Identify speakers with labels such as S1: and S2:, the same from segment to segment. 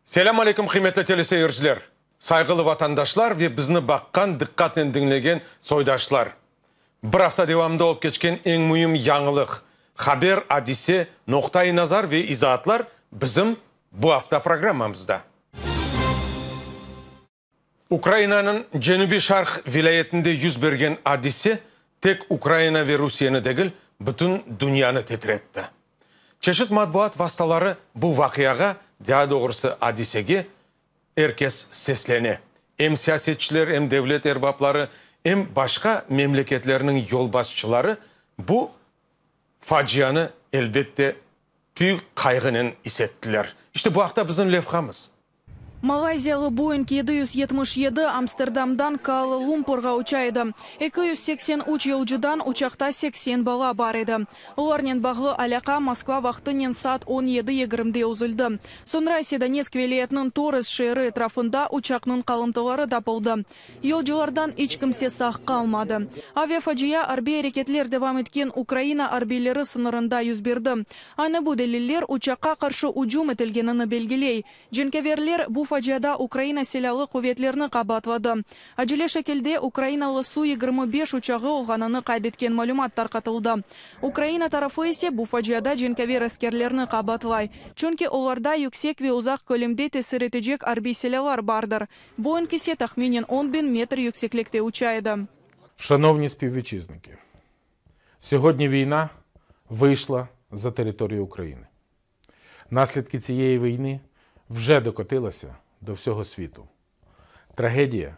S1: Selâm aleyküm, qıymetli teleseyirciler, sayğılı vatandaşlar ve bizni baqqan, diqqatnen diñlegen soydaşlar! Bir afta devamında olıp keçken eñ müim yañılıq, haber, adise, noqta-i nazar ve izaatlar bizim bu afta programmamızda. Ukrainanıñ cenübiy-şarq vilâyetinde yüz bergen adise tek Ukraina ve Rusiyeni degil, bütün dünyanı titretti. Çeşit matbuat vastaları bu vaqiağa, daa doğrusı adisege, er kes seslene. Em siyasetçiler, em devlet erbapları, em başqa memleketlerniñ yolbaşçıları bu facianı, elbette, büyük qayğınen is ettiler. İşte bu aqta bizim levhamız.
S2: Malayziyalı Boeing 777 Amsterdamdan Kuala-Lumpurğa uça edi. 283 yolcudan uçaqta 80 bala bar edi. Olarnen bağlı alâqa Moskva vaqtınen saat 17.20de üzüldi. Soñra ise Donetsk vilâyetiniñ Torez şeeri etrafında uçaqnıñ qalımtıları tapıldı. Yolculardan iç kimse sağ qalmadı. Aviafacia arbiy areketler devam etken Ukraina arbiyleri sıñırında yüz berdi. Aynı bu deliller uçaqqa qarşı ücüm etilgenini belgiley. Cenkâverler bu faciada Ukraina Silâlı quvetlerini qabaatladı. Acele şekilde ukrainalı Su 25 uçağı olğanını qayd etken malümat tarqatıldı. Ukraina tarafı ise bu faciada cenkâver askerlerni qabaatlay, çünki olarda yüksek ve uzaq kölemde tesir etecek arbiy silâlar bardır. Boeing ise tahminen 10 biñ metr yükseklikte uça edi.
S3: Шановні співвітчизники, сьогодні війна вийшла за територію України. Наслідки цієї війни вже докотилися до всього світу. Трагедія,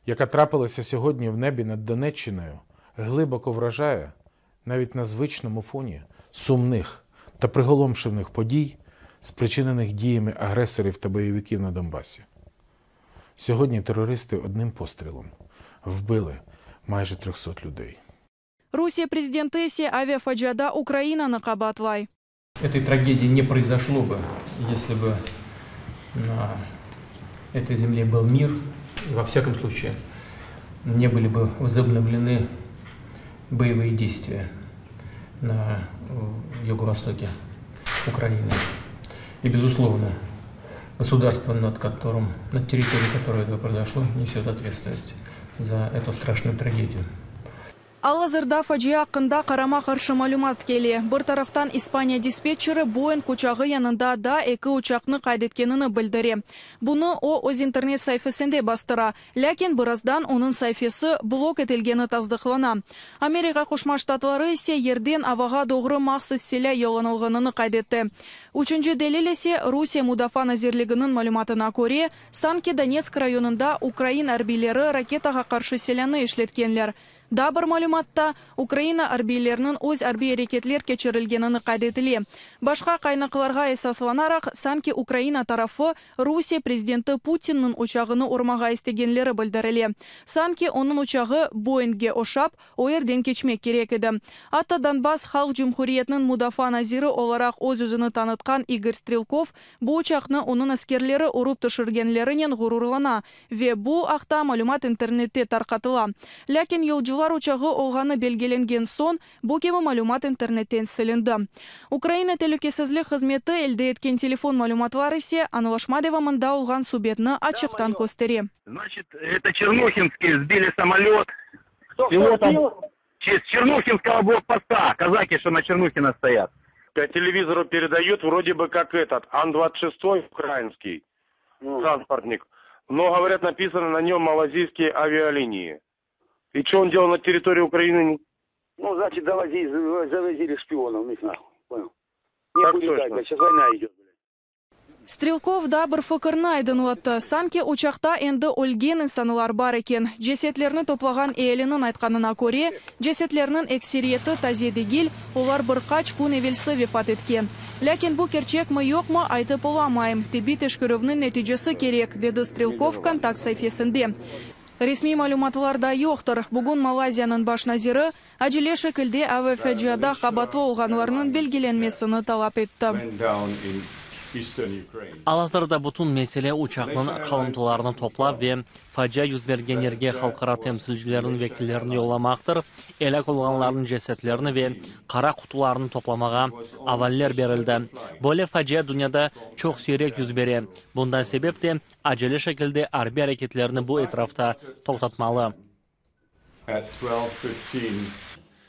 S3: яка трапилася сьогодні в небі над Донеччиною, глибоко вражає навіть на звичному фоні сумних та приголомшених подій, спричинених діями агресорів та бойовиків на Донбасі. Сьогодні терористи одним пострілом вбили майже 300 людей.
S2: Rusiye prezidenti ise aviafaciada Ukrainanı qabaatlay.
S4: Этой трагедии не произошло бы, если бы на этой земле был мир, и во всяком случае не были бы возобновлены боевые действия на юго-востоке Украины. И, безусловно, государство, над которым, над территорией которой это произошло, несет ответственность за эту страшную трагедию.
S2: Al-azırda facia aqqında qarama-qarşı malümat kele. Bir taraftan İspaniya dispetçeri Boeing uçağı yanında daa eki uçaqnı qayd etkenini bildire. Bunı o öz internet saifesinde bastıra. Lâkin birazdan onıñ saifesi blok etilgeni tasdıqlana. Amerika Qoşma Ştatları ise yerden avağa doğru mahsus silâ yollanılğanını qayd etti. Üçünci delil ise Rusiye Mudafaa nazirliginiñ malümatına köre, sanki Donetsk rayonında ukrain arbiyleri raketağa qarşı silânı işletkenler. Daa bir malümatta Ukraina arbiyleriniñ öz arbiy areketler keçirilgenini qayd etile. Başqa qaynaqlarğa esaslanaraq, sanki Ukraina tarafı Rusiye prezidenti Putinniñ uçağını urmağa istegenleri bildirile. Sanki onıñ uçağı Boeingge oşap, o yerden keçmek kerek edi. Atta Donbass Halq Cumhuriyetiniñ mudafaa naziri olaraq öz-özüni tanıtqan İgor Strelkov bu uçaqnı onıñ askerleri urıp tüşürgenlerinen ğururlana ve bu aqta malümat internette tarqatıla. Lâkin yolcular uçağı olğanı belgilengen soñ bu kibi malümat internetten silindi. Ukraina telükesizlik hızmeti elde etken telefon malümatlar ise añlaşma devamında olğan subetni açıqtan köstere.
S5: Значит, это Чернухинские сбили самолет. Пилотом с Чернухинского блокпоста. Казаки, что на Чернухина стоят.
S6: По телевизору передают вроде бы как этот, Ан-26 украинский транспортник. Но, говорят, написано на нем малазийские авиалинии. И что он делал на территории Украины?
S7: Ну, значит, завозили, завозили шпионов, их нахуй. Понял?
S6: Так
S7: Нехуй летать,
S6: точно.
S7: блядь, сейчас война идет, блядь.
S2: Стрелков daa bir fikirni aydınlattı. Sanki uçaqta endi ölgen insanlar bar eken. Cesetlerni toplağan ealiniñ aytqanına köre, cesetlerniñ ekseriyeti taze degil, olar bir qaç kün evelsi vefat etken. Lâkin bu kerçekmi yoqmı aytıp olamayım. Tibbiy teşkerüvniñ neticesi kerek, dedi Strelkov kontakt saifesinde. Resmiy malümatlar da yoqtır. Bugün Malayziyanıñ baş naziri acele şekilde aviafaciada qabaatlı olğanlarnıñ belgilenmesini talap etti.
S8: Went down in. Al-azırda bütün mesele uçaqnıñ qalımtılarını toplap ve facia yüz bergen yerge halqara temsilcilerniñ vekillerini yollamaqtır, elâk olğanlarnıñ cesetlerini ve qara qutularnı toplamağa avaleler berildi. Böyle facia dünyada çoq siyrek yüz bere, bundan sebep de acele şekilde arbiy areketlerni bu etrafta toqtatmalı.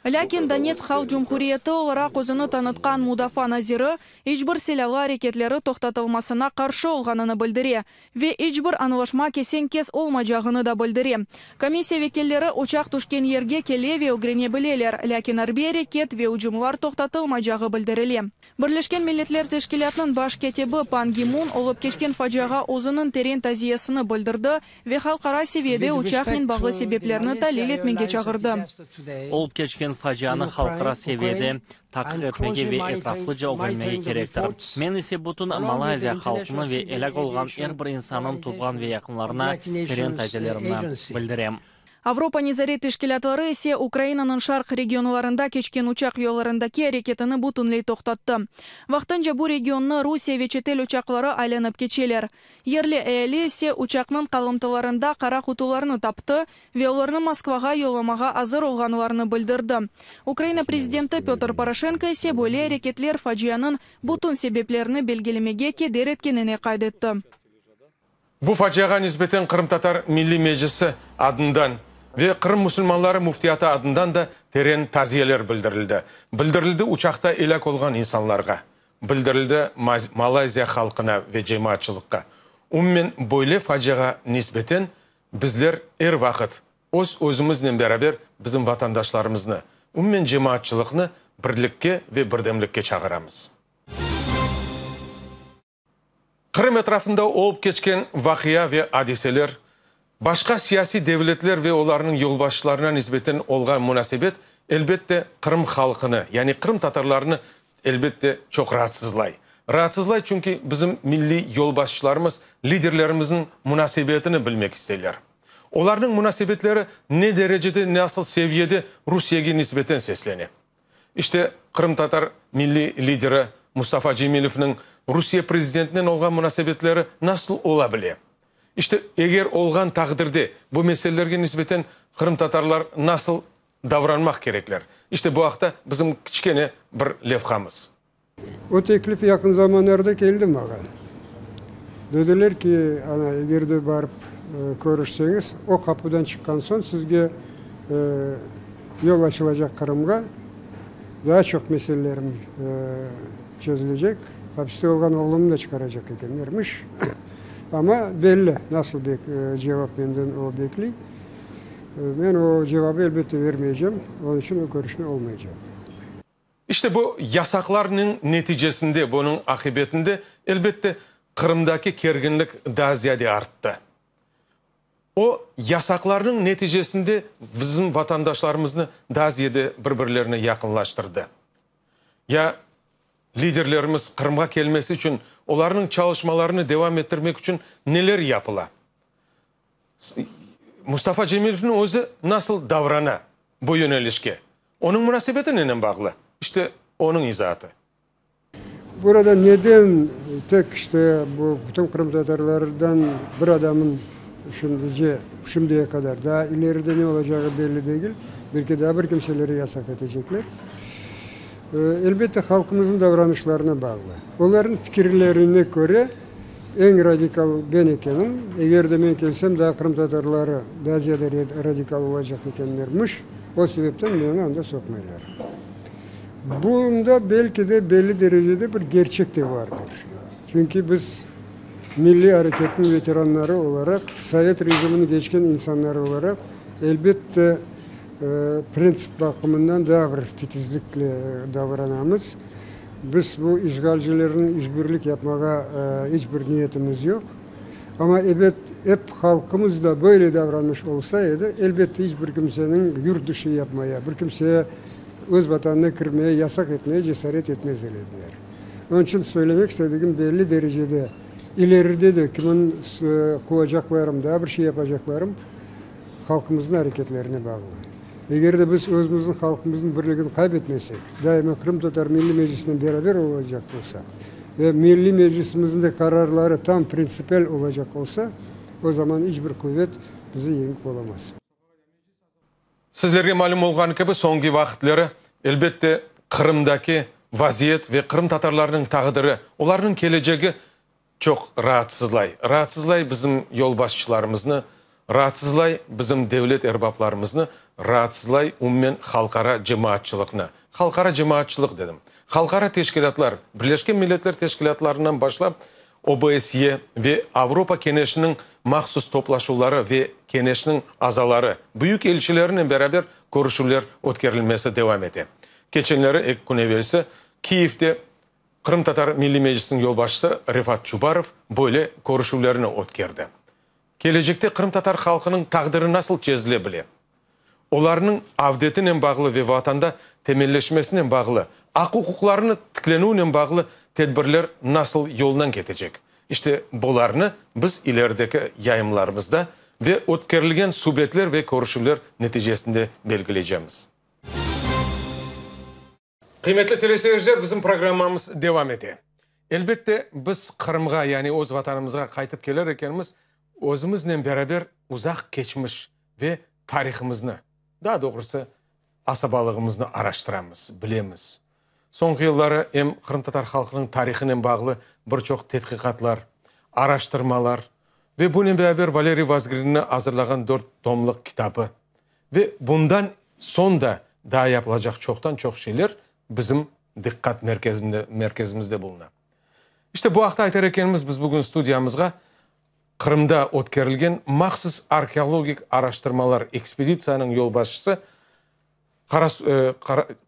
S2: Lâkin Donetsk Halq Cumhuriyeti olaraq özüni tanıtqan mudafaa naziri iç bir silâlı areketleri toqtatılmasına qarşı olğanını bildire ve iç bir añlaşma kesen-kes olmaycağını da bildire. Komissiya vekilleri uçaq tüşken yerge kele ve ögrene bileler, lâkin arbiy areket ve ücümlar toqtatılmaycağı bildirile. Birleşken Milletler Teşkilâtınıñ baş kâtibi Pan Gi Mun olıp keçken faciağa özüniñ teren taziyesini bildirdi ve halqara seviyede uçaqnen bağlı sebeplerni talil etmege çağırdı.
S8: Olıp keçken facianı halqara seviyede taqiq etmege ve etraflıca ögrenmege kerektir. Men ise bütün Malayziya halqını ve elâk olğan er bir insannıñ tuvğan ve yaqınlarına teren taziyelerimni bildirem.
S2: Avropa nezaret teşkilâtları ise Ukrainanıñ şarq regionlarında keçken uçaq yollarındaki areketini bütünley toqtattı. Vaqtınca bu regionnı Rusiye ve çetel uçaqları aylanıp keçeler. Yerli eali ise uçaqnıñ qalımtılarında qara qutularnı taptı ve olarnı Moskvağa yollamağa azır olğanlarını bildirdi. Ukraina prezidenti Pötr Poroşenko ise böyle areketler facianıñ bütün sebeplerini belgilemege keder etkenine qayd etti.
S1: Bu faciağa nisbeten Qırımtatar Milliy Meclisi adından ve Qırım musulmanları Müftiyatı adından da teren taziyeler bildirildi. Bildirildi uçaqta elâk olğan insanlarğa, bildirildi Malayziya halqına ve cemaatçılıqqa. Umumen böyle faciağa nisbeten bizler er vaqıt öz özümiznen beraber bizim vatandaşlarımıznı, umumen cemaatçılıqnı birlikke ve birdemlikke çağıramız. Qırım etrafında olıp keçken vaqia ve adiseler, başqa siyasiy devletler ve olarnıñ yolbaşçılarına nisbeten olğan munasebet, elbette, Qırım halqını, yani qırımtatarlarnı, elbette, çoq raatsızlay. Raatsızlay, çünki bizim milliy yolbaşçılarımız, liderlerimizniñ munasebetini bilmek isteyler. Olarnıñ munasebetleri ne derecede, nasıl seviyede Rusiyege nisbeten seslene. İşte, qırımtatar milliy lideri Mustafa Cemilevniñ Rusiye prezidentinen olğan munasebetleri nasıl ola bile? İşte, eger olğan taqdirde bu meselelerge nisbeten qırımtatarlar nasıl davranmaq kerekler? İşte, bu aqta bizim kiçkene bir levhamız.
S9: O teklif yaqın zamanlarda keldi maña. Dediler ki, ana, eger de barıp körüşseñiz, o qapudan çıqqan soñ sizge yol açılacaq Qırımğa, daa çoq meselelerim çezilecek, hapiste olğan oğlumnı da çıqaracaq ekenlermiş. Amma belli, nasıl cevap menden o bekliy. Men o cevabı elbette vermeycem, onıñ içün o körüşme olmaycaq.
S1: İşte bu yasaqlarnıñ neticesinde, bunıñ aqibetinde, elbette, Qırımdaki kerginlik daa ziyade arttı. O yasaqlarnıñ neticesinde bizim vatandaşlarımıznı daa ziyade bir-birlerine yaqınlaştırdı. Ya liderlerimiz Qırımğa kelmesi içün, olarnıñ çalışmalarını devam ettirmek içün neler yapıla? Mustafa Cemilevniñ özü nasıl davrana bu yönelişke? Onıñ munasebeti nenen bağlı? İşte, onıñ izaatı.
S9: Burada neden tek işte bu bütün qırımtatarlardan bir adamın şimdice, şimdiye qadar, daa ileride ne olacağı belli degil, belki daa bir kimseleri yasaq etecekler. Elbette, halqımıznıñ davranışlarına bağlı. Olarnıñ fikirlerine köre, eñ radikal ben ekenim, eger de men kelsem, daa qırımtatarları daa ziyade radikal olacaq ekenlermiş, o sebepten meni anda soqmaylar. Bunda belki de belli derecede bir gerçek de vardır. Çünki biz milliy areketniñ veteranları olaraq, sovet rejimini keçken insanlar olaraq, elbette, Printsip baqımından daa bir titizlikle davranamız. Biz bu işğalcilerniñ işbirlik yapmağa iç bir niyetimiz yoq. Amma, ebet, ep halqımız da böyle davranmış olsa edi, elbette, iç bir kimseniñ yurt dışı yapmaya, bir kimseye öz vatanına kirmeye yasaq etmeye cesaret etmez ediler. Onıñ içün söylemek istedigim, belli derecede ileride de kimin quvacaqlarım, daa bir şey yapacaqlarım, halqımıznıñ areketlerine bağlı. Eger de biz özümizniñ halqımıznıñ birligini qaybetmesek, daima Qırımtatar Milliy Meclisinen beraber olacaq olsaq. Ve Milliy Meclisimizniñ de qararları tam printsipial olacaq olsa, o zaman iç bir quvet bizi yeñip olamaz.
S1: Sizlerge malüm olğanı kibi, soñki vaqıtları, elbette, Qırımdaki vaziyet ve qırımtatarlarnıñ taqdiri, olarnıñ kelecegi çoq raatsızlay. Raatsızlay bizim yolbaşçılarımıznı, raatsızlay bizim devlet erbaplarımıznı, raatsızlay umumen halqara cemaatçılıqnı. Halqara cemaatçılıq dedim. Halqara teşkilâtlar, Birleşken Milletler Teşkilâtlarından başlap OBSYE ve Avropa Keñeşiniñ mahsus toplaşuvları ve Keñeşniñ azaları, büyük elçilerinen beraber körüşüvler ötkerilmesi devam ete. Keçenleri, eki kün evelsi, Kiyevde Qırımtatar Milliy Meclisiniñ yolbaşçısı Refat Çubarov böyle körüşüvlerni ötkerdi. Kelecekte qırımtatar halqınıñ taqdiri nasıl çezile bile? Olarnıñ avdetinen bağlı ve Vatanda temelleşmesinen bağlı, aq-uquqlarını tiklenüvnen bağlı tedbirler nasıl yoldan ketecek? İşte, bularnı biz ilerideki yayınlarımızda ve ötkerilgen subetler ve körüşüvler neticesinde belgileycemiz. Qıymetli teleseyirciler, bizim programmamız devam ete. Elbette, biz Qırımğa, yani öz Vatanımızğa qaytıp kelir ekenmiz, özümiznen beraber uzaq keçmiş ve tarihımıznı, daa doğrusı, asabalığımıznı araştıramız, bilemiz. Soñki yılları em qırımtatar halqınıñ tarihınen bağlı bir çoq tedqiqatlar, araştırmalar ve bunen beraber Valeriy Vozgrinni azırlağan dört tomlıq kitabı Ve bundan soñ da daa yapılacaq çoqtan-çoq şeyler bizim diqqat merkezimizde buluna. İşte bu aqta aytar ekenimiz, biz bugün studiyamızğa Qırımda ötkerilgen mahsus arheologik araştırmalar ekspeditsiyanıñ yolbaşçısı,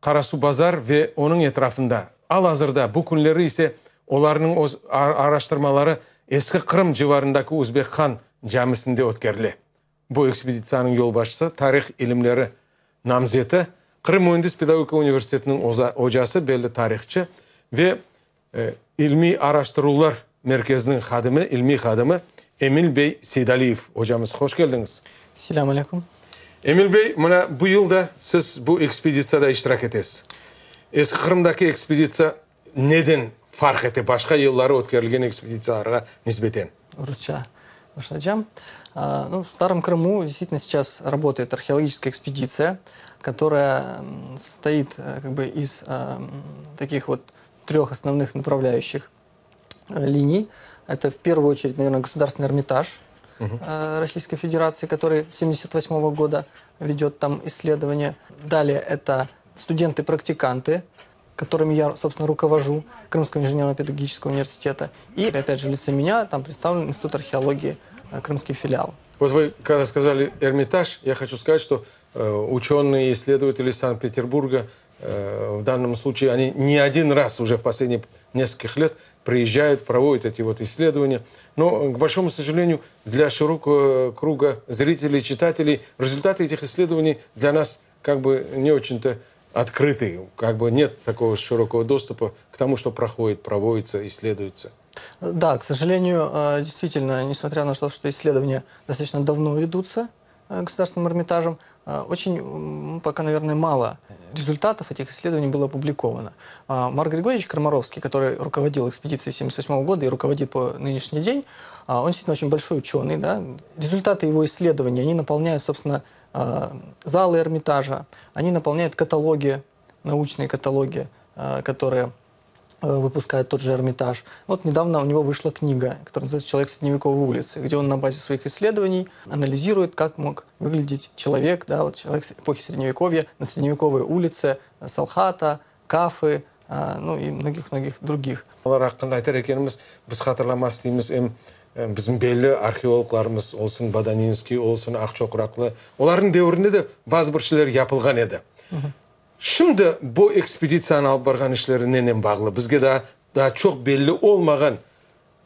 S1: Qarasuvbazar ve onıñ etrafında, al-azırda, bu künleri ise olarnıñ öz araştırmaları Eski Qırım civarındaki Üzbek Han camisinde ötkerile. Bu ekspeditsiyanıñ yolbaşçısı, tarih ilimleri namzeti, Qırım müendis-pedagogika universitetiniñ ocası, belli tarihçı ve İlmiy araştıruvlar merkeziniñ hadimi, ilmiy hadimi Emil bey Seydaliyev. Ocamız, hoş keldiñiz.
S4: Selâm aleyküm.
S1: Emil bey, mına bu yıl da siz bu ekspeditsiyada iştirak etesiz. Eski Qırımdaki ekspeditsiya neden farq ete başqa yılları ötkerilgen ekspeditsiyalarğa nisbeten?
S4: Rusça başlaycam. Ну, в Старом Крыму действительно сейчас работает археологическая экспедиция, которая состоит как бы из таких вот трех основных направляющих линий. Это в первую очередь, наверное, Государственный Эрмитаж угу. Российской Федерации, который с 1978 года ведет там исследования. Далее это студенты-практиканты, которыми я, собственно, руковожу, Крымского инженерно-педагогического университета. И, опять же, в лице меня там представлен Институт археологии, э, Крымский филиал.
S1: Вот вы, когда сказали Эрмитаж, я хочу сказать, что э, ученые, исследователи Санкт-Петербурга э, в данном случае, они не один раз уже в последние нескольких лет приезжают, проводят эти вот исследования. Но, к большому сожалению, для широкого круга зрителей, читателей результаты этих исследований для нас как бы не очень-то открыты. Как бы нет такого широкого доступа к тому, что проходит, проводится, исследуется.
S4: Да, к сожалению, э, действительно, несмотря на то, что исследования достаточно давно ведутся э, Государственным Эрмитажем, э, очень пока, наверное, мало результатов этих исследований было опубликовано. А, Марк Григорьевич Крамаровский, который руководил экспедицией 1978 года и руководит по нынешний день, а, он действительно очень большой ученый. Да? Результаты его исследований, они наполняют, собственно, а, залы Эрмитажа, они наполняют каталоги, научные каталоги, которые э, выпускает тот же Эрмитаж. Вот недавно у него вышла книга, которая называется «Человек средневековой улицы», где он на базе своих исследований анализирует, как мог выглядеть человек, да, вот человек эпохи Средневековья на средневековой улице Салхата, Кафы, ну и многих-многих других.
S1: Olar aqqında aytar ekenimiz, biz hatırlamaq isteymiz, em bizim belli arheologlarımız olsun, Badaninskiy olsun, Aqçoqraqlı, olarnıñ devrinde de bazı bir şeyler yapılğan edi. Şimdi bu ekspeditsiyanı alıp barğan işleri nenen bağlı? Bizge daa daa çoq belli olmağan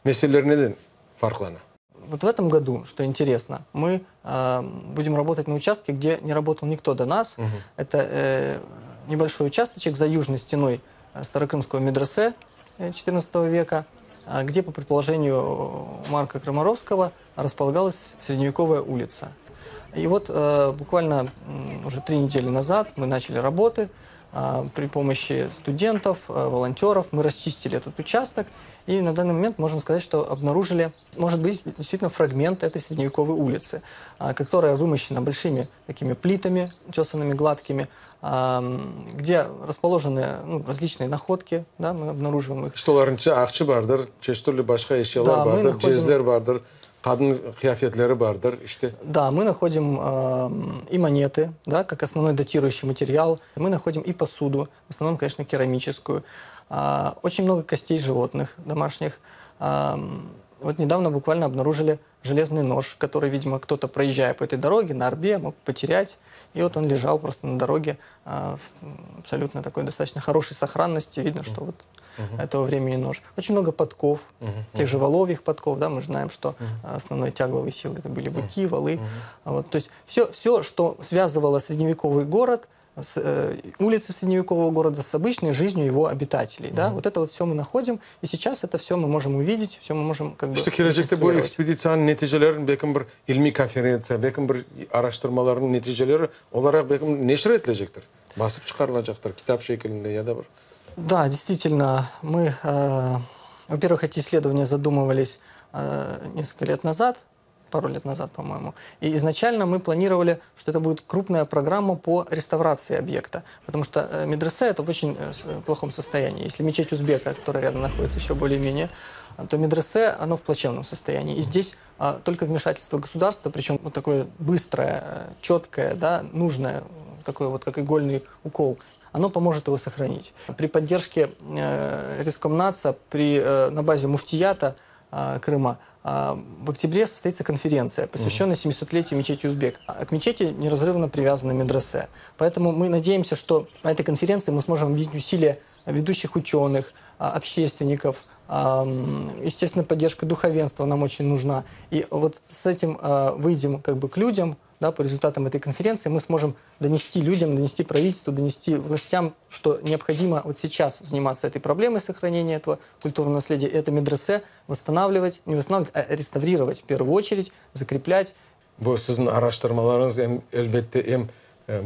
S1: meseleler neden farqlana?
S4: Вот в этом году, что интересно, мы э, будем работать на участке, где не работал никто до нас. Угу. Это э, небольшой участочек за южной стеной э, Старокрымского медресе XIV века, где, по предположению Марка Крамаровского, располагалась средневековая улица. И вот э, буквально уже три недели назад мы начали работы.
S10: При помощи студентов, волонтеров мы расчистили этот участок. И на данный момент можем сказать, что обнаружили, может быть, действительно фрагмент этой средневековой улицы, которая вымощена большими такими плитами, тесанными, гладкими, где расположены ну, различные находки, да, мы обнаруживаем их.
S1: İşte olarnıñ içinde aqça bardır, çeşit türlü başqa eşyalar
S10: Да, мы
S1: bardır,
S10: находим-
S1: cezler bardır, qadın qıyafetleri bardır, işte.
S10: Да, мы находим и монеты, да, как основной датирующий материал. Мы находим и посуду, в основном, конечно, керамическую. Очень много костей животных домашних. Вот недавно буквально обнаружили железный нож, который, видимо, кто-то, проезжая по этой дороге на арбе, мог потерять. И вот он лежал просто на дороге в абсолютно такой достаточно хорошей сохранности. Видно, что вот этого времени нож. Очень много подков, тех же воловьих подков, да, мы же знаем, что основной тягловой силой это были быки, волы. Вот, то есть все, все, что связывало средневековый город, с, улицы средневекового города с обычной жизнью его обитателей. Да? Вот это вот все мы находим, и сейчас это все мы можем увидеть, все мы можем как бы
S1: İşte kelecekte bu
S10: реконструировать.
S1: ekspeditsiyanıñ neticelerini belkim bir ilmiy konferentsiya, belkim bir araştırmalarnıñ neticeleri olaraq belkim neşir etilecektir, basıp çıqarılacaqtır kitap şekilinde ya da bir.
S10: Да, действительно, мы, во-первых, эти исследования задумывались несколько лет назад, пару лет назад, по-моему. И изначально мы планировали, что это будет крупная программа по реставрации объекта, потому что медресе это в очень плохом состоянии. Если мечеть Узбека, которая рядом находится, еще более-менее, то медресе, оно в плачевном состоянии. И здесь только вмешательство государства, причем вот такое быстрое, четкое, да, нужное, такое вот как игольный укол, оно поможет его сохранить. При поддержке Рескомнаца, на базе муфтията Крыма, в октябре состоится конференция, посвященная 700-летию мечети Узбек. А к мечети неразрывно привязана медресе. Поэтому мы надеемся, что на этой конференции мы сможем объединить усилия ведущих ученых, общественников, естественно, поддержка духовенства нам очень нужна. И вот с этим выйдем как бы к людям, да, по результатам этой конференции мы сможем донести людям, донести правительству, донести властям, что необходимо вот сейчас заниматься этой проблемой сохранения этого культурного наследия, это медресе восстанавливать, не восстанавливать, а реставрировать в первую очередь, закреплять.
S1: Bu siziñ araştırmalarıñız em, elbette, em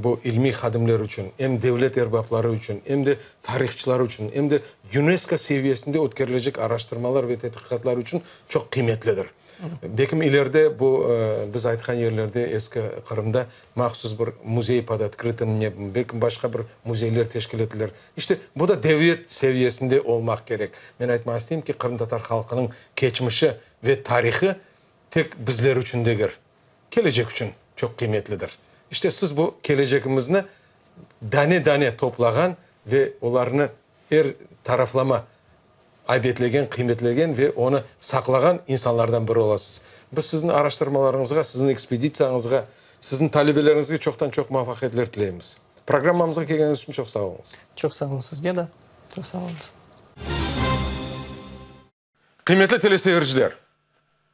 S1: bu ilmiy hadimler içün, em devlet erbapları içün, em de tarihçılar içün, em de YUNESKO seviyesinde ötkerilecek araştırmalar ve tedqiqatlar içün çoq qıymetlidir. Belkim ileride bu biz aytqan yerlerde, Eski Qırımda mahsus bir muzey pod otkrıtım nebom, belkim başqa bir muzeyler teşkil etilir. İşte, bu da devlet seviyesinde olmaq kerek. Men aytmaq isteyim ki, qırımtatar halqınıñ keçmişi ve tarihı tek bizler içün degir, kelecek içün çoq qıymetlidir. İşte, siz bu kelecegimizni dane-dane toplağan ve olarnı er taraflama aybetlegen, qıymetlegen ve onı saqlağan insanlardan biri olasız. Biz siziñ araştırmalarıñızğa, siziñ ekspeditsiyañızğa, siziñ talebeleriñizge çoqtan-çoq muvafaqiyetler tileymiz. Programmamızğa kelgeniñiz içün çoq sağ oluñız.
S10: Çoq sağ oluñ sizge de. Çoq sağ oluñız.
S1: Qıymetli teleseyirciler,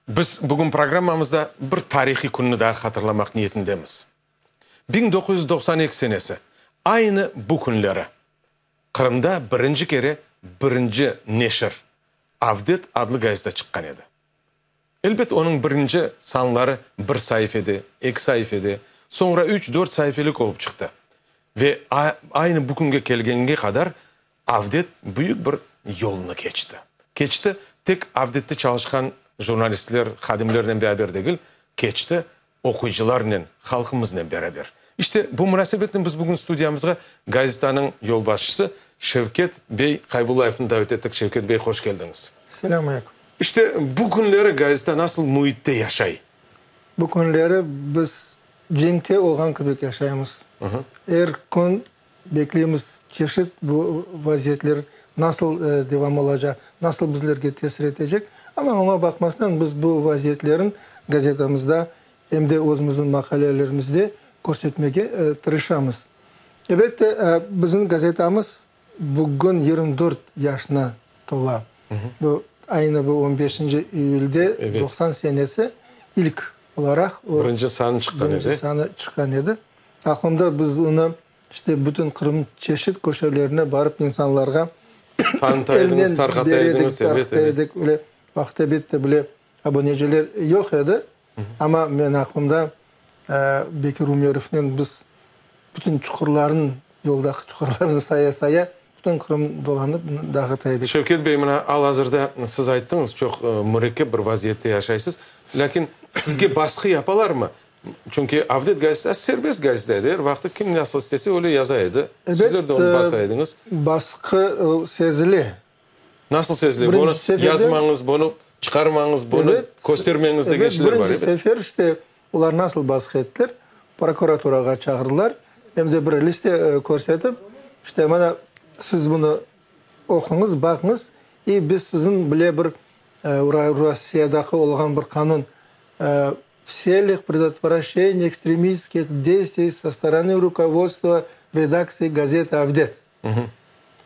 S1: biz bugün programmamızda bir tarihiy künni daa hatırlamaq niyetindemiz. 1992 senesi, aynı bu künleri Qırımda birinci kere birinci neşir, Avdet adlı gazeta çıqqan edi. Elbet, onıñ birinci sanları bir saifede, eki saifede, soñra üç, dört saifelik olıp çıqtı. Ve aynı bu künge kelgenge qadar Avdet büyük bir yolnı keçti. Keçti, tek Avdette çalışqan jurnalistler, hadimlernen beraber degil, keçti oquyıcılarnen, halqımıznen beraber. İşte, bu munasebetnen biz bugün studiyamızğa gazetanıñ yolbaşçısı Şevket bey Qaybullayevni davet ettik. Şevket bey, hoş keldiñiz.
S11: Selâm aleyküm.
S1: İşte, bu künleri gazeta nasıl müitte yaşay?
S11: Bu künleri biz cenkte olğan kibi yaşaymız. Er kün bekleymiz, çeşit bu vaziyetler nasıl devam olacaq, nasıl bizlerge tesir etecek. Amma oña baqmasdan biz bu vaziyetlerin gazetamızda em de özümizniñ maqalelerimizde körsetmege tırışamız. Elbette, bizim gazetamız bugün 24 yaşına tola. Bu aynı bu on beşinci iyülde 90 senesi ilk olaraq
S1: o Birinci sanı çıqqan edi.
S11: Birinci sanı çıqqan edi. Aqlımda biz onı işte bütün Qırımnıñ çeşit köşelerine barıp insanlarğa
S1: Tanıta ediñiz, tarqata ediñiz,
S11: elnen bere edik, öyle vaqıt elbette bile abuneciler yoq edi. Amma men aqlımda Bekir Ümerovnen biz bütün çuqurlarnıñ. Yoldaki çuqurlarnı saya-saya, bütün Qırım dolanıp dağıta edik.
S1: Şevket bey, mına al-azırda siz ayttıñız, çoq mürekkep bir vaziyette yaşaysız. Lâkin sizge basqı yapalarmı? Çünki Avdet gazetası serbest gazeta edi, er vaqıt kim nasıl istese, öyle yaza edi. Sizler de onı basa ediñiz.
S11: Basqı sezile.
S1: Nasıl sezile? Bunı yazmañız, bunı çıqarmañız, bunı köstermeñiz degen şeyler bar,
S11: ebet. Birinci sefer işte olar nasıl basqı ettiler? Prokuraturağa çağırdılar, em de bir liste körsetip, işte mana siz bunı oquñız, baqıñız, i biz siziñ bile bir Rossiyadaki olğan bir qanun v tselih predotvrasheniya ekstremistskih deystviy so storony rukovodstva redaksiyi gazety Avdet.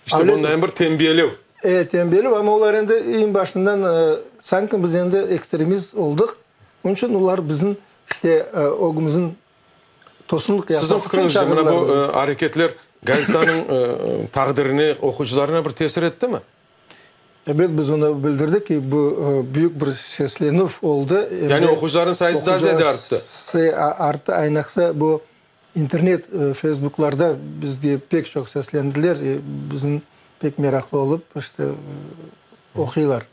S1: İşte bundan bir tenbiyelev.
S11: E, tenbiyelev, amma olar endi eñ başından sanki biz endi ekstremist oldıq, onıñ içün olar bizim işte ögümizin tosunlıq
S1: yapmaq
S11: içün
S1: Siziñ fikriñizce, mına bu areketler gazetanıñ taqdirine, oquyıcılarına bir tesir ettimi?
S11: Ebet, biz onı bildirdik ki, bu büyük bir seslenüv oldı.
S1: Yani oquyıcılarnıñ sayısı daa ziyade arttı.
S11: Sayı arttı, aynaqsa bu İnternet, Feysbuklarda bizge pek çoq seslendiler, bizim pek meraqlı olıp, işte, oquylar.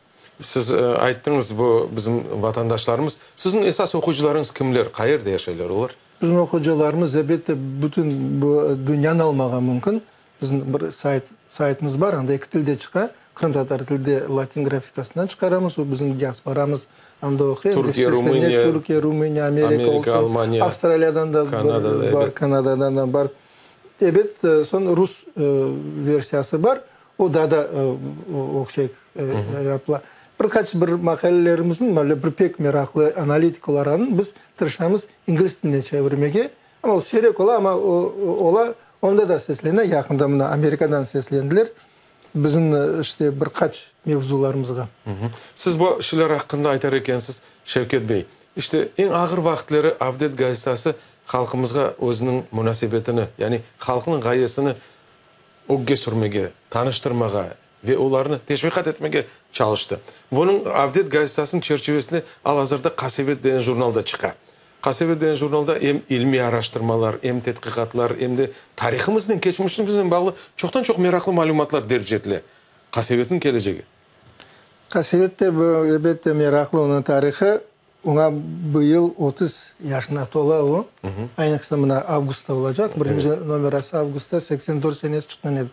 S1: Siz ayttıñız, bu bizim vatandaşlarımız. Siziñ esas oquyıcılarıñız kimler, qayerde yaşaylar olar?
S11: Bizim oquyıcılarımız, elbette, bütün bu dünyanı almağa mümkün. Bizim bir sayt, saytımız bar, anda eki tilde çıqa, qırımtatar tilde latin grafikasından çıqaramız, o bizim diasporamız anda oquy,
S1: Türkiye, Rumıniya,
S11: Türkiye, Rumıniya, Amerika
S1: olsun, Almaniya,
S11: Avstraliyadan da bar, Kanadadan da bar. Ebet, soñ rus versiyası bar, o daa da öksek yapıla. Bir qaç bir maqalelerimizniñ, böyle bir pek meraqlı analitik olarğanın biz tırışamız ingliz tiline çevirmege, Amma o siyrek ola, amma o ola, onda da seslene, yaqında mına Amerikadan seslendiler bizim işte bir qaç mevzularımızğa.
S1: Siz bu şeyler aqqında aytar ekensiz, Şevket bey, işte eñ ağır vaqıtları Avdet gazetası halqımızğa özüniñ munasebetini, yani halqnıñ ğayesini ögge sürmege, tanıştırmağa ve olarnı teşviqat etmege çalıştı. Bunıñ Avdet gazetasınıñ çerçivesinde al-azırda Qasevet degen jurnal da çıqa. Qasevet degen jurnalda em ilmiy araştırmalar, em tedqiqatlar, em de tarihımıznen, keçmişimiznen bağlı çoqtan-çoq meraqlı malümatlar derc etile. Qasevetniñ kelecegi.
S11: Qasevet de, bu, elbette, meraqlı, onıñ tarihı. Oña bu yıl 30 yaşına tola o. Aynıqsa mına avgustta olacaq. Birinci nomerası avgustta 84 senesi çıqqan edi.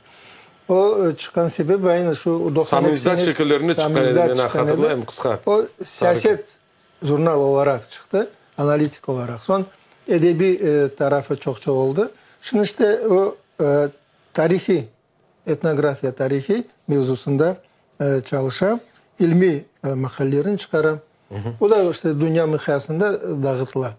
S11: O çıqqan sebebi aynı şu
S1: 92 Samizdat şekillerinde çıqqan edi, men hatırlayım, qısqa.
S11: O siyaset jurnal olaraq çıqtı, analitik olaraq. Soñ edebiy tarafı çoqça oldı. Şimdi işte o tarihiy, etnografiya tarihiy mevzusında çalışa, ilmiy maqalelerini çıqara. O da işte dünya miqyasında dağıtıla.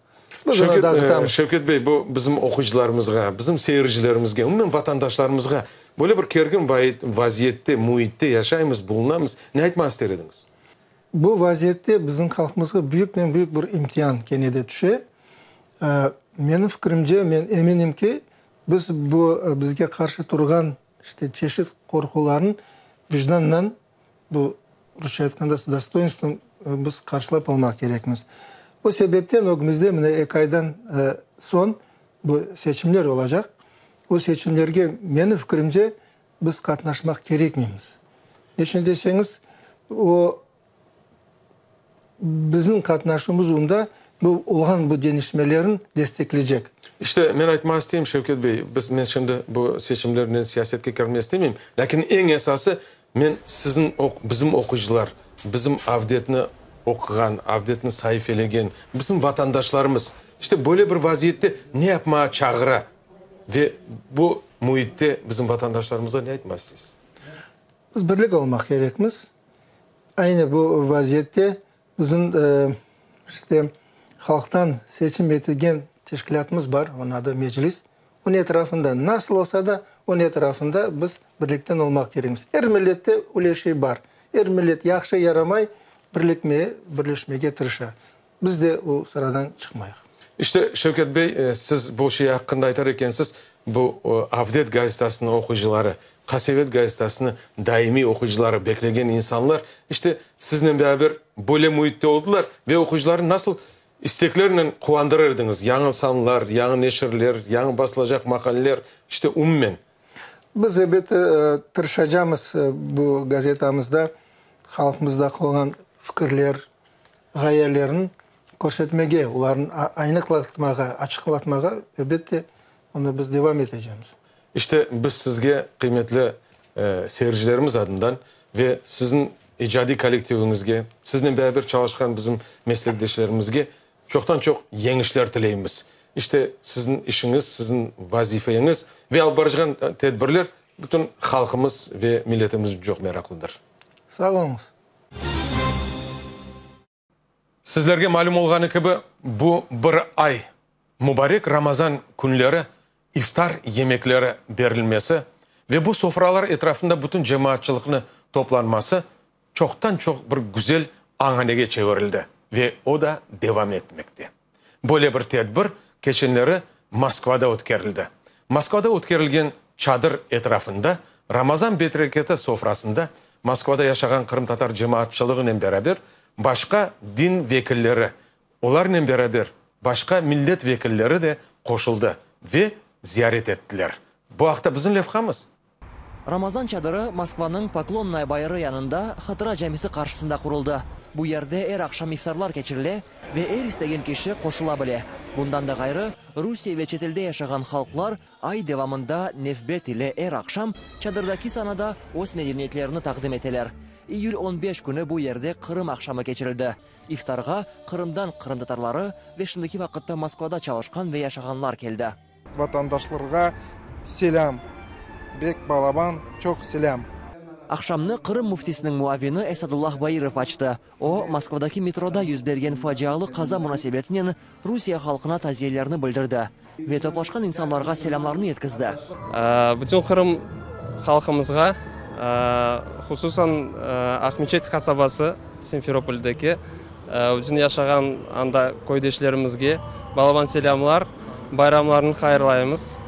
S1: Biz onı dağıtamız. Şevket bey, bu bizim oquyıcılarımızğa, bizim seyircilerimizge, umumen vatandaşlarımızğa böyle bir kergin vaziyette, müitte yaşaymız, bulunamız, ne aytmağa ister ediñiz?
S11: Bu vaziyette bizim halqımızğa büyükten-büyük bir imtian kene de tüşe. Menim fikrimce, men eminim ki, biz bu bizge qarşı turğan işte çeşit qorqularnı vicdannan, bu rusça aytqanda s dostoinstvom biz qarşılap almaq kerekmiz. O sebepten ögümizde mına eki aydan soñ bu seçimler olacaq. O seçimlerge, menim fikrimce, Biz qatnaşmaq kerekmeymiz. Neçün deseñiz, o, bizim qatnaşuvımız onda bu olğan bu deñişmelerni destekleycek.
S1: İşte, men aytmağa isteyim, Şevket bey, biz, men şimdi bu seçimlernen siyasetke kirmege istemeyim, lâkin eñ esası, men siziñ, bizim oquyıcılar, bizim Avdetni oquğan, Avdetni saifelegen bizim vatandaşlarımız, işte, böyle bir vaziyette ne yapmağa çağıra? Ve bu müitte bizim vatandaşlarımıza ne aytmaq isteysiz?
S11: Biz birlik olmaq kerekmiz. Aynı bu vaziyette bizim işte halqtan seçim etilgen teşkilâtımız bar, onıñ adı Meclis. Onıñ etrafında, nasıl olsa da, onıñ etrafında biz birlikten olmaq kerekmiz. Er millette öyle şey bar. Er millet yahşı, yaramay birlikmeye, birleşmege tırışa. Biz de o sıradan çıqmayıq.
S1: İşte, Şevket bey, siz bu şey aqqında aytar ekensiz, bu Avdet gazetasınıñ oquyıcıları, Qasevet gazetasını daimiy oquyıcıları, beklegen insanlar, işte, siznen beraber böyle müitte oldılar ve oquyıcılarnı nasıl. isteklernen quvandırır ediñiz, yañı sanlar, yañı neşirler, yañı basılacaq maqaleler, işte umumen.
S11: Biz, elbette, tırışacamız bu gazetamızda halqımızda olğan fikirler, ğayelerni körsetmege, olarnı aynıqlatmağa, açıqlatmağa, elbette, onı biz devam etecemiz.
S1: İşte, biz sizge, qıymetli seyircilerimiz adından ve siziñ icadiy kollektiviñizge, siznen beraber çalışqan bizim meslekdeşlerimizge çoqtan-çoq yeñişler tileymiz. İşte, siziñ işiñiz, siziñ vazifeñiz ve alıp baracağan tedbirler bütün halqımız ve milletimiz içün çoq meraqlıdır.
S11: Sağ oluñız.
S1: Sizlerge malüm olğanı kibi, bu bir ay mubarek Ramazan künleri iftar yemekleri berilmesi ve bu sofralar etrafında bütün cemaatçılıqnı toplanması çoqtan-çoq bir güzel añanege çevirildi ve o da devam etmekte. Böyle bir tedbir keçenleri Moskvada ötkerildi. Moskvada ötkerilgen çadır etrafında Ramazan bereketi sofrasında Moskvada yaşağan qırımtatar cemaatçılığınen beraber başqa din vekilleri, olarnen beraber başqa millet vekilleri de qoşuldı ve ziyaret ettiler. Bu aqta bizim levhamız.
S12: Ramazan çadırı Moskvanıñ Poklonnaya bayırı yanında Hatıra camisi qarşısında quruldı. Bu yerde er aqşam iftarlar keçirile ve er istegen kişi qoşula bile. Bundan da ğayrı, Rusiye ve çetelde yaşağan halqlar ay devamında nevbet ile er aqşam çadırdaki sanada öz medeniyetlerini taqdim eteler. İyül on beş künü bu yerde Qırım aqşamı keçirildi. İftarğa Qırımdan qırımtatarları ve şimdiki vaqıtta Moskvada çalışqan ve yaşağanlar keldi.
S13: Vatandaşlarğa selâm, bek balaban çoq selâm.
S12: Aqşamnı Qırım müftisiniñ muavini Esadullah Bairov açtı. O, Moskvadaki metroda yüz bergen facialı qaza munasebetinen Rusiye halqına taziyelerini bildirdi ve toplaşqan insanlarğa selâmlarını yetkizdi.
S14: Bütün Qırım halqımızğa, hususan Aqmeçet qasabası, Simferopoldeki, Bütün yaşağan anda köydeşlerimizge balaban selâmlar, bayramlarını hayırlaymız.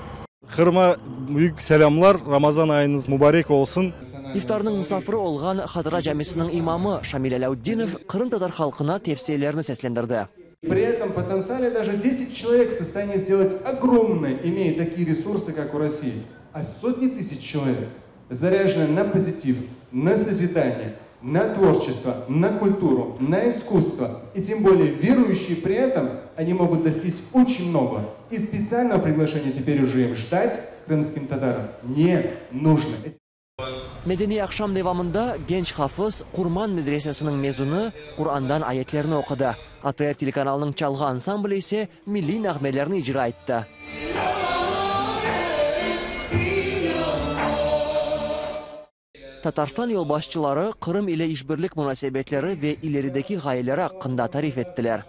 S15: Qırıma büyük selâmlar, Ramazan ayıñız mubarek olsun!
S12: İftarnıñ musafiri olğan Hatıra camisiniñ imamı Şamil Alâutdinov qırımtatar halqına tevsiyelerini seslendirdi.
S13: Pri etom potentsiale daje deset çelovek v sostoyanии sdelat ogromnoe, imeya takiye resursı, kak u Rossii, a sotni tısyaç çelovek zarâjennıye na pozitiv, na sozidaniye, na tvorçestvo, na kulturu, na iskusstvo, i tem bolее veruyuşie pri etom, oni mogut dostiç oçen mnogo. I spetsialnogo priglaşeniya teper uje im jdat, krımskim tataram, ne nujno.
S12: Medeniy aqşam devamında genç hafız, Qurman medresesiniñ mezunı Qurandan ayetlerni oqudı. ATR telekanalınıñ çalğı ansambli ise milliy nağmelerni icra etti. Tatarstan yolbaşçıları Qırım ile işbirlik munasebetleri ve ilerideki ğayeleri aqqında tarif ettiler.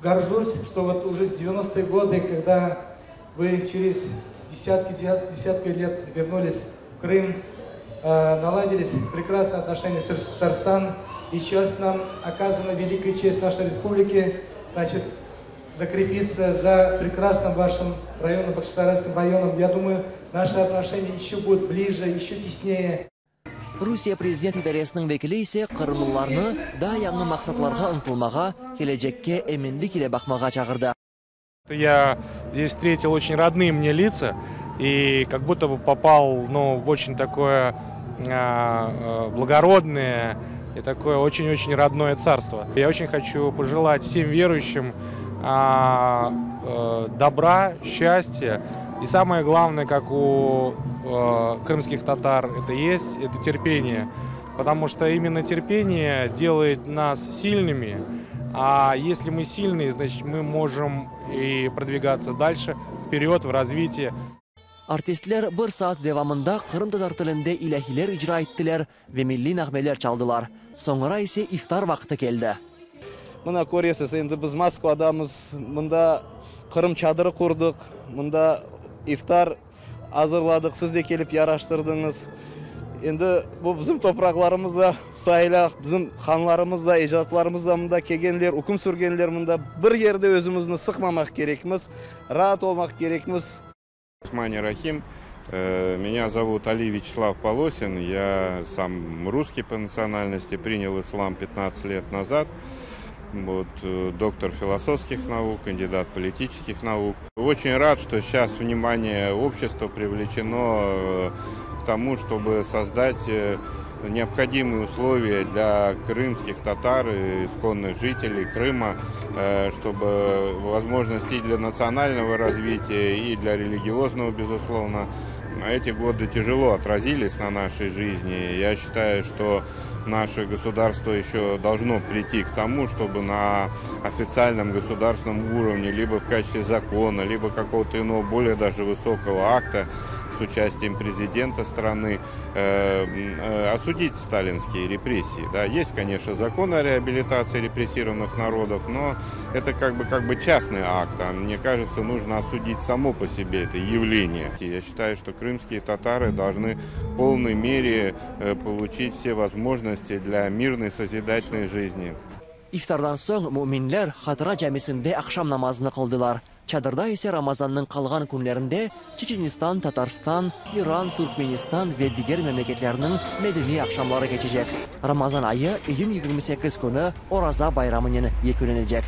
S13: Gorjus, çto vot uje devyanostoye godı, kogda vı çerez desyatki, desyatki let vernulis v Krım, naladilis prekrasnıye otnoşeniya s Tatarstan, i seyças nam okazana velikaya çest našey respubliki, znaçit, zakrepitsya za prekrasnım vaşım rayonım, Bağçasarayskim rayonım, ya dumayu, naşi otnoşeniya eşçe budut blije, eşçe tesneye.
S12: Rusiye prezident idaresiniñ vekili ise qırımlılarnı daa yañı maqsatlarğa ıntılmağa, kelecekke eminlik ile baqmağa çağırdı.
S3: Ya zdes vstretil oçen rodnıye mne litsa i kak budto bı popal, nu, v oçen takoye blagorodnoye i takoye oçen-oçen rodnoye tsarstvo. Ya oçen hoçu pojelat vsem veruyuşim dobra, şçastya i samoye glavnoye, kak u krımskih tatar eto est, eto terpeniye, potomu çto imenno terpeniye delayet nas silnımi, a esli mı silnıy, znaçit mı mojım i prodvigatsya dalşe, vperyod, v razvitiye.
S12: Artistler bir saat devamında qırımtatar tilinde ilâhiler icra ettiler ve milliy nağmeler çaldılar. Soñra ise iftar vaqtı keldi.
S16: Mına köresiz, endi biz Moskvadamız, mında Qırım çadırı qurdıq, mında iftar azırladıq, siz de kelip yaraştırdıñız. Endi bu bizim topraqlarımız da sayıla, bizim hanlarımız da, ecdatlarımız da mında kelgenler, üküm sürgenler mında. Bir yerde özümizni sıqmamaq kerekmiz, raat olmaq kerekmiz.
S17: Rahim. Меня зовут Али Вячеслав Полосин. Я сам русский по национальности, принял ислам 15 лет назад. Вот, доктор философских наук, кандидат политических наук. Очень рад, что сейчас внимание общества привлечено к тому, чтобы создать необходимые условия для крымских татар и исконных жителей Крыма, чтобы возможности и для национального развития, и для религиозного, безусловно. Эти годы тяжело отразились на нашей жизни. Я считаю, что наше государство еще должно прийти к тому, чтобы на официальном государственном уровне, либо в качестве закона, либо какого-то иного, более даже высокого акта с участием президента страны, осудить сталинские репрессии. Да, есть, конечно, закон о реабилитации репрессированных народов, но это как бы, как бы частный акт. А мне кажется, нужно осудить само по себе это явление. Я считаю, что крымские татары должны в полной мере получить все возможности для мирной созидательной жизни.
S12: İftardan soñ müminler Hatıra camisinde aqşam namazını qıldılar. Çadırda ise Ramazannıñ qalğan künlerinde Çeçenistan, Tatarstan, İran, Turkmenistan ve diger memleketlerniñ medeniy aqşamları keçecek. Ramazan ayı iyün 28 künü Oraza bayramınen yekünlenecek.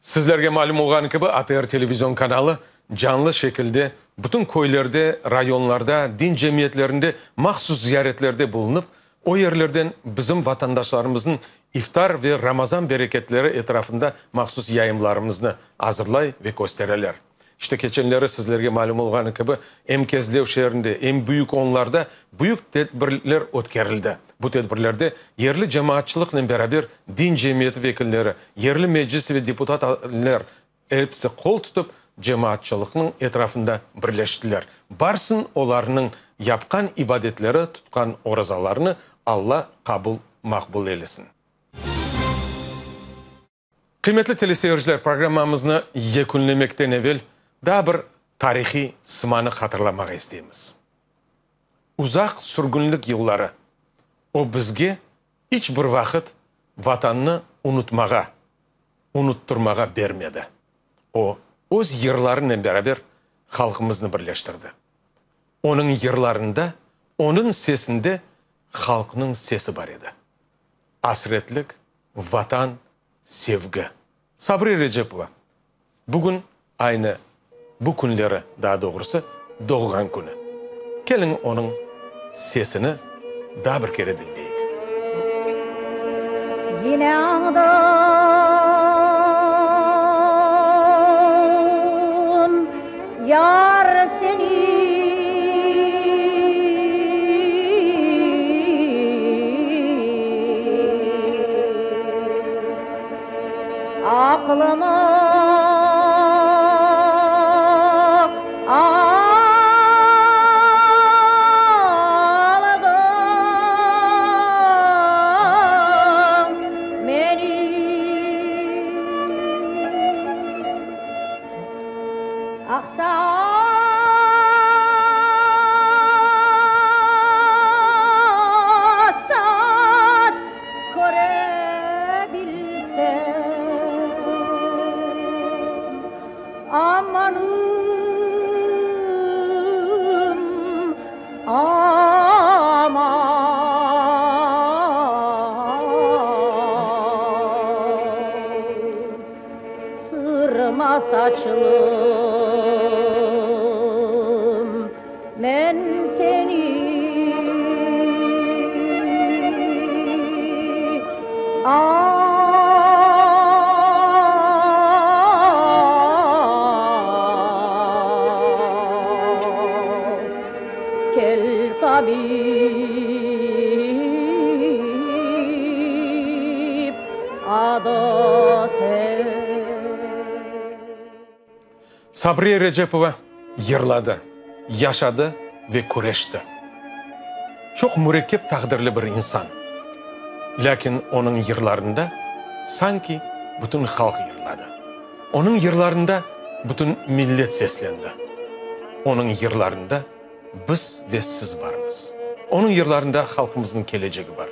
S1: Sizlerge malüm olğanı kibi, ATR televizion kanalı canlı şekilde bütün köylerde, rayonlarda, din cemiyetlerinde mahsus ziyaretlerde bulunıp, o yerlerden bizim vatandaşlarımıznıñ iftar ve Ramazan bereketleri etrafında mahsus yayınlarımıznı azırlay ve köstereler. İşte, keçenleri sizlerge malüm olğanı kibi, em Kezlev şeerinde, em Büyük Onlarda büyük tedbirler ötkerildi. Bu tedbirlerde yerli cemaatçılıqnen beraber din cemiyeti vekilleri, yerli meclis ve deputatler episi qol tutıp, cemaatçılıqnıñ etrafında birleştiler. Barsın olarnıñ yapqan ibadetleri, tutqan orazalarını Alla qabul, maqbul eylesin. Qıymetli teleseyirciler, programmamıznı yekünlemekten evel daa bir tarihiy sımanı hatırlamağa isteymiz. Uzaq sürgünlik yılları, o bizge iç bir vaqıt Vatannı unutmağa, unuttırmağa bermedi. O, öz yırlarınen beraber halqımıznı birleştirdi. Onıñ yırlarında, onıñ sesinde halqnıñ sesi bar edi. Asretlik, Vatan, sevgi. Sabriye Recepova, bugün aynı bu künleri, daa doğrusı, doğğan künü. Keliñ onıñ sesini daa bir kere diñleyik.
S18: Yine añdım yar seni. Aqlımı aldıñ menim. Ah, saat-saat köre bilsem, amanım, aman. Sırma saçlım, men seni ah, kel tabip,
S1: Sabriye Recepova yırladı, yaşadı ve küreşti. Çoq mürekkep taqdirli bir insan. Lâkin onıñ yırlarında sanki bütün halq yırladı. Onıñ yırlarında bütün millet seslendi. Onıñ yırlarında Biz ve siz barmız. Onıñ yırlarında halqımıznıñ kelecegi bar.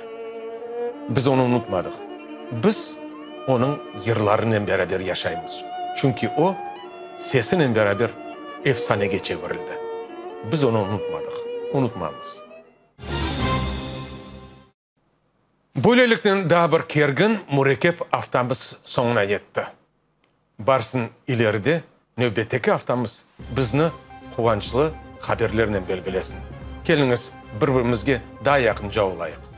S1: Biz onı unutmadıq. Biz onıñ yırlarınen beraber yaşaymız. Çünki o, sesinen beraber efsanege çevirildi. Biz onı unutmadıq, unutmamız. Böyleliknen daa bir kergin, mürekkep aftamız soñuna yetti. Barsın ileride nevbetteki aftamız bizni quvançlı haberlernen belgilesin. Keliñiz, bir-birimizge daa yaqınca olayıq.